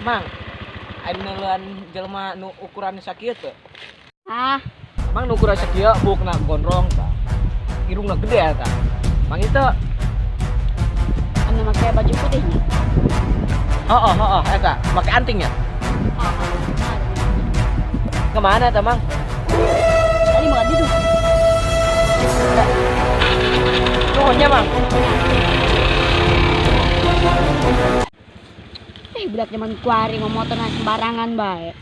Mang, aya neuleuan jelema nu ukuran sakieu teu? Ah, Mang, nu ukuran sakieu, buukna gondrong tah. Irungna gede eta. Mang itu. Anu make baju putihnya. Heeh, eta, make antingnya. Oh, oh. Kemana eta, Mang? Tadi mau didu. Nuhunnya, Mang. Eh, budak zaman kuari mau motor sembarangan bae.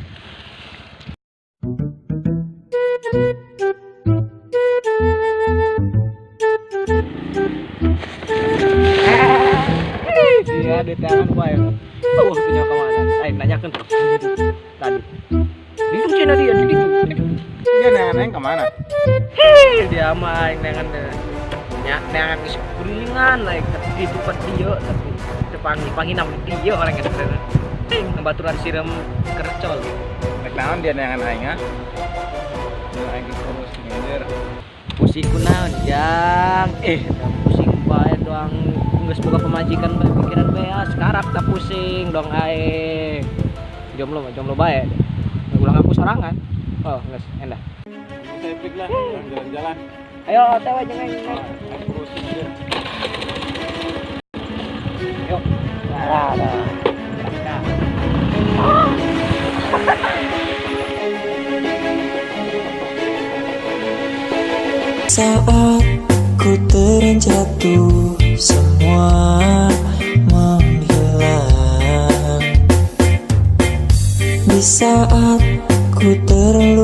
Iya, di tangan bae. Oh, punya kemana? Ayo nanyakeun terus. Tadi. Itu cina dia, di ditu. Dia neangan kemana? Hei, dia mah aing neangan teh. Nya neangan geus kurilingan lain ke ditu ke dieu tapi teu panggih panggih di dieu orang eta teh. Ting ngebaturan sireum kerecol. Rek naon dia neangan aing ah? Aing geus kurus anjir. Pusing kunaon, Jang? Eh, da pusing bae doang geus boga pamajikan bae pikiran bae ah, sekarak tak pusing dong aing. Jomblo mah jomblo bae. Ulah ngaku sorangan. Oh, geus endah. Saya pik lah, jalan-jalan. Ayo, otw jeung aing. Aing kurus anjir. Yuk. Nah, nah. Saat ku terjatuh, semua menghilang. Di saat ku terluka.